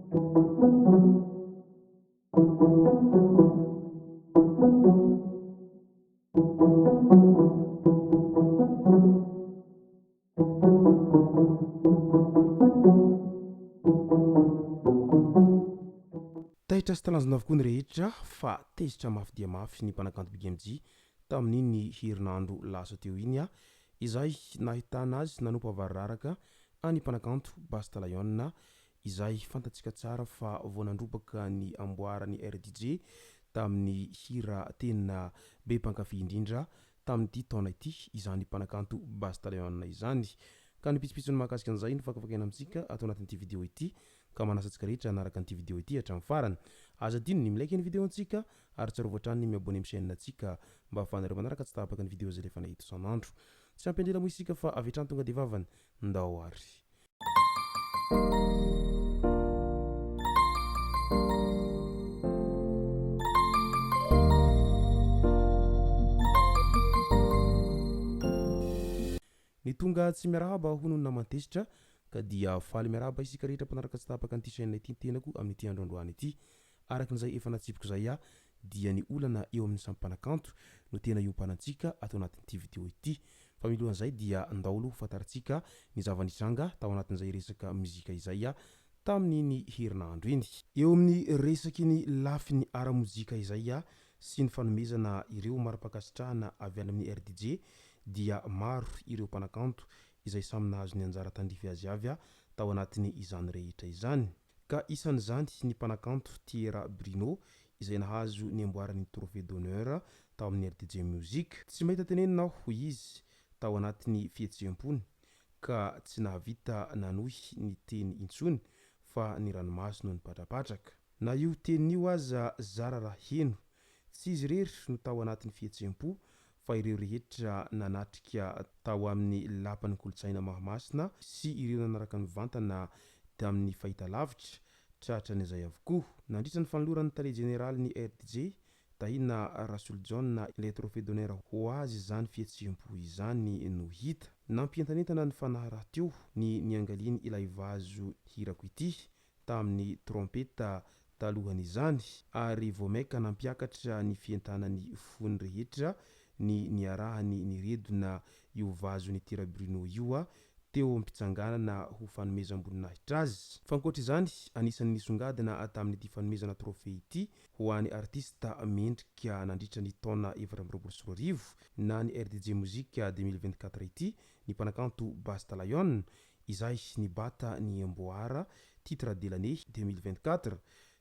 Taitra sy talanjona avokoa ny rehetra fa tezitra mafy dia mafy ny mpanakanto Big MJ tamin'iny herinandro lasa teo iny izay nahitana azy nanompa variraraka an'ny mpanakanto Basta Lion izay fantatsika tsara fa vao nandrobaka ny amboaran'ny RDJ tamin'ny hira tena be mpankafy indrindra tamin'ity taona ity izany mpanakanto Basta Lion izany. Ka ny pitsopitsony mahakasika an'izay no fakafakaina amintsika ato anatin'ity video ity ka manasa antsika rehetra hanaraka an'ity video ity hatramin'ny farany. Aza adino ny mi-like ny video antsika ary tsarovy hatrany ny mi-abonner amin'ny chaîne antsika mba ahafahanareo manaraka tsy tapaka ny video izay alefanay eto isan'andro. Tsy ampy andrela moa isika fa avy hatrany tonga dia vavany. Ndao ary. Ny tonga tsy miarahaba hono ny naman-tezitra ka dia faly miarahaba isika rehetra mpanaraka tsy tapaka an'ity chaîne ity ny tenako amin'ity andro androany ity. Araka izay efa natsipiko izay aho dia ny olana eo amin'ny samy mpanakanto no tena iompanantsika ato anatin'ity video ity. Fa milohan'izay dia ndao aloha ho fantarintsika ny zava-nitranga tao anatin'izay resaka mozika izay tamin'iny herinandro iny. Eo amin'ny resaky ny lafiny ara-mozika izay sy ny fanomezana ireo mari-pankasitrahana avy any amin'ny RDJ dia maro ireo mpanakanto izay samy nahazo ny anjara tandrify azy avy tao anatin'izany rehetra izany. Ka isan'izany ny mpanakanto Thierra Bruno izay nahazo ny amboaran'ny Trophée d'honneur tao amin'ny RDJ Music. Tsy mahita tenenina aho hoy izy tao anatin'ny fihetseham-pony ka tsy nahavita nanohy ny teny intsony fa ny ranomaso no nipatrapatraka. Na io teniny io aza zara raha heno. Tsy izy irery no tao anatin'ny fihetseham-po fa ireo rehetra nanatrika tao amin'ny Lapan'ny Kolontsaina Mahamasina sy ireo nanaraka mivantana tamin'ny fahitalavitra, tratran'izay avokoa. Nandritra ny fanoloran'ny tale jeneralin'ny RDJ, Tahina Rasolojaona ilay trophée d'honneur ho azy izany fihetseham-po izany no hita. Nampientanentana ny fanahy rahateo ny niangaliany ilay vazo hirako ity tamin'ny trompeta talohan'izany, ary vao mainka nampiakatra ny fientanan'ny fony rehetra ny niarahany niredona io vazon'i Tira Bruno io teo am-pitsanganana ho fanomezam-boninahitra azy. Fa ankoatra izany, anisan'ny nisongadina tamin'ity fanomezana trophée ity ho an'ny artista mendrika nandritra ny taona 2024 na ny RDJ Music 2024 ity ny mpanakanto Basta Lion, Izay nibata ny amboara titre de l'année 2024.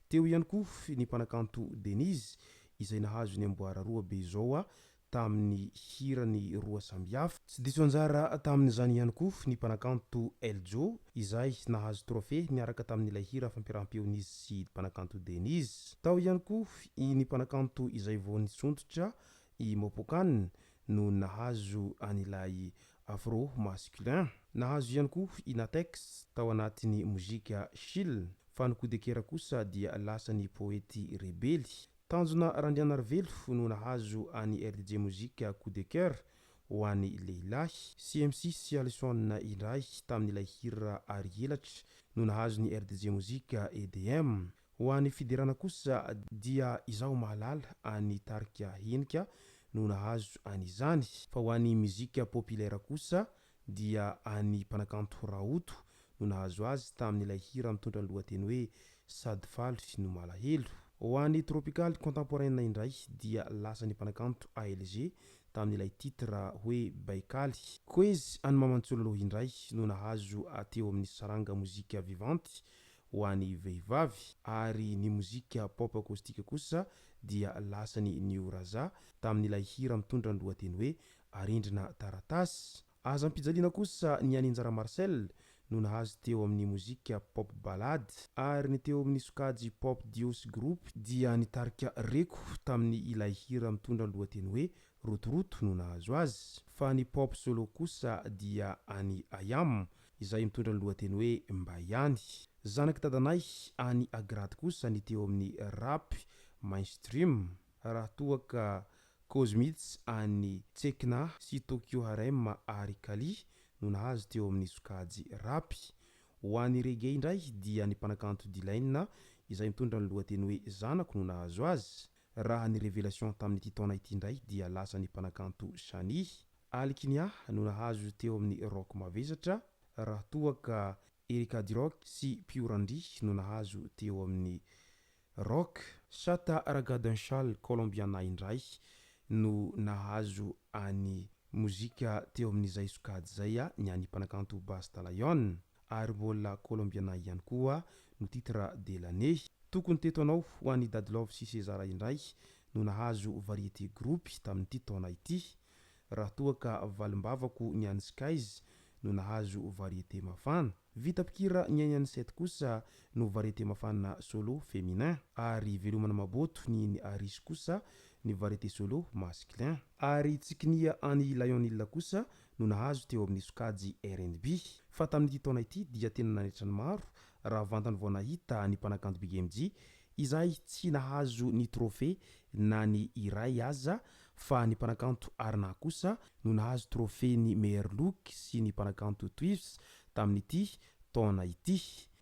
Teo ihany koa ny mpanakanto Denise izay nahazo ny amboara roa be izao tamin'ny hirany roa samihafa. Tsy diso anjara tamin'izany ihany koa ny mpanakanto Eljo izay nahazo trophée niaraka tamin'ilay hira fampiaraham-peon'izy sy mpanakanto Denise. Tao ihany koa ny mpanakanto izay vao nisondrotra i Mopokan no nahazo an'ilay Afro masculin. Nahazo ihany koa i Natex tao anatin'ny mozika Chill, fa ny Kodekera kosa dia lasan'ny poety Rebely. Tanjona Randrianarivelo no nahazo an'i RDJ Mozika Coup de Coeur ho an'ny lehilahy. CMC sy Alison indray tamin'ilay hira Arielatra no nahazo ny RDJ Mozika EDM. Ho an'ny fiderana kosa dia izaho mahalala an'ny tarika Henika no nahazo an'izany. Fa ho an'ny muzika populaire kosa dia an'ny mpanakanto Raoto no nahazo azy tamin'ilay hira mitondra ny lohateny hoe Sady faly no malahelo. Ho an'ny tropikaly contemporaine indray dia lasan'ny mpanakanto ALG tamin'ilay titre hoe Baikaly. Koezy an'i Mamantsolo indray no nahazo teo amin'ny saranga mozika vivante ho an'ny vehivavy, ary ny mozika pop acoustique kosa dia lasan'i New Raza tamin'ilay hira mitondra ny lohateny hoe Arendrina taratasy. Aza ampijaliana kosa ny an'i Njara Marcel no nahazo teo amin'ny mozika pop ballade, ary ny teo amin'ny sokajy pop duo sy groupe dia ny tarika Reko tamin'ny ilay hira mitondra ny lohateny hoe Rotoroto no nahazo azy, fa ny pop solo kosa dia an'i Ayam izay mitondra ny lohateny hoe Mba ihany. Zanak'i dadanay any Agrad kosa ny teo amin'ny rap mainstream, raha toa ka Cosmits any Tsekna sy Tokyo Harem ary Kali no nahazo teo amin'ny sokajy rap. Ho an'ny reggae indray dia ny mpanakanto D-Lain izay mitondra ny lohateny hoe Zanako no nahazo azy. Raha ny révélation tamin'ity taona ity indray dia lasa ny mpanakanto Shani. Alikinia no nahazo teo amin'ny rock mavesatra raha toa ka Erykah D'Rock sy Pio Randria no nahazo teo amin'ny rock. Shatta Ragga Dancehall Kolombiana indray no nahazo an'ny mozika teo amin'izay sokajy izay ny an'ny mpanakanto Basta Lion. Ary mbola Kolombiana ihany koa no titre de l'année. Tokony teto anao ho an'i Dady Love sy César indray no nahazo variété groupe tamin'ity taona ity. Raha toa ka valim-bavako ny an'i Skaiz no nahazo variété mafana. Vita mpikira ny ainan'i Seth kosa no variété mafana solo féminin. Ary Velomana Maboto ny ny Aris kosa ny variété solo masculin. Ary Tsikinia an'i Lionel kosa no nahazo teo amin'ny sokajy rnb. Fa tamin'ity taona ity dia tena nanaitra ny maro raha vantany vao nahita ny mpanakanto Big MJ izay tsy nahazo ny trophée na ny iray aza fa ny mpanakanto Arna kosa no nahazo trophée ny meilleur look sy ny mpanakanto Twifs tamin'ity taona ity.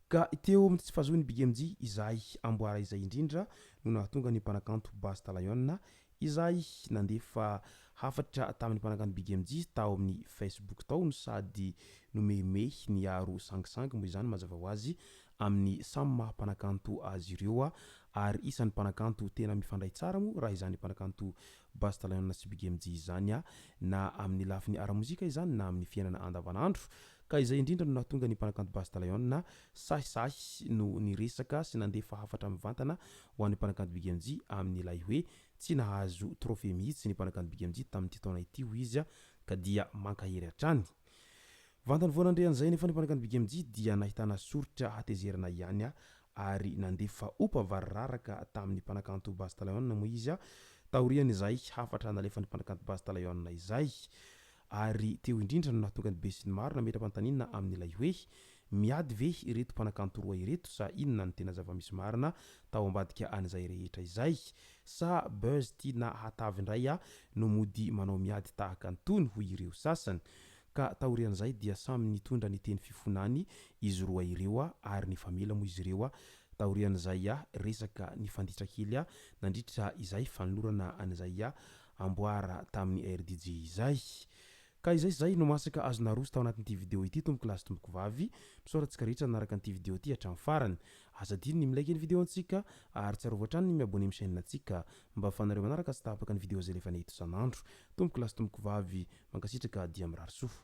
Ka teo amin'ny tsy fahazoan'ny Big MJ izay amboara izay indrindra no nahatonga ny mpanakanto Basta Lion izay nandefa hafatra tamin'ny mpanakanto Big MJ tao amin'ny Facebook tao no sady nomehimehy niaro sangisangy moa izany mazava ho azy amin'ny samy maha mpanakanto azy ireo ary isan'ny mpanakanto tena mifandray tsara moa raha izany mpanakanto Basta Lion sy Big MJ izany na amin'ny lafiny ara-mozika izany na amin'ny fiainana andavanandro ka izay indrindra no nahatonga ny mpanakanto Basta Lion sahisahy no niresaka sy nandefa hafatra mivantana ho an'ny mpanakanto Big MJ amin'ilay hoe tsy nahazo trophée mihitsy ny mpanakanto Big MJ tamin'ity taona ity hoy izy ka dia mankahery hatrany. Vantany vao nandre an'izay anefa ny mpanakanto Big MJ dia nahitana soritra hatezerana ihany ary nandefa opa variraraka tamin'ny mpanakanto Basta Lion moa izy taorian'izay hafatra nalefan'ny mpanakanto Basta Lion izay. Ary teo indrindra no nahatonga ny besinimaro nametra-panontaniana amin'ilay hoe, Miady ve ireto mpanakanto roa ireto sa inona no tena zava-misy marina tao ambadika an'izay rehetra izay? Sa buzz tiana hatavy indray no mody manao miady tahaka an'itony hoy ireo sasany? Ka taorian'izay dia samy nitondra ny teny fifonany izy roa ireo ary nifamela moa izy ireo taorian'izay resaka nifanditra kely nandritra izay fanolorana an'izay amboara tamin'ny RDJ izay. Ka izay izay no masaka azo naroso tao anatin'ity video ity tompoko lahy sy tompoko vavy. Misaotra antsika rehetra nanaraka an'ity video ity hatramin'ny farany. Aza adino ny mi-like ny video antsika ary tsarovy hatrany ny mi-abonner amin'ny chaîne antsika mba ahafahanareo manaraka tsy tapaka ny video izay alefanay eto isan'andro. Tompoko lahy sy tompoko vavy, mankasitraka dia mirary soa.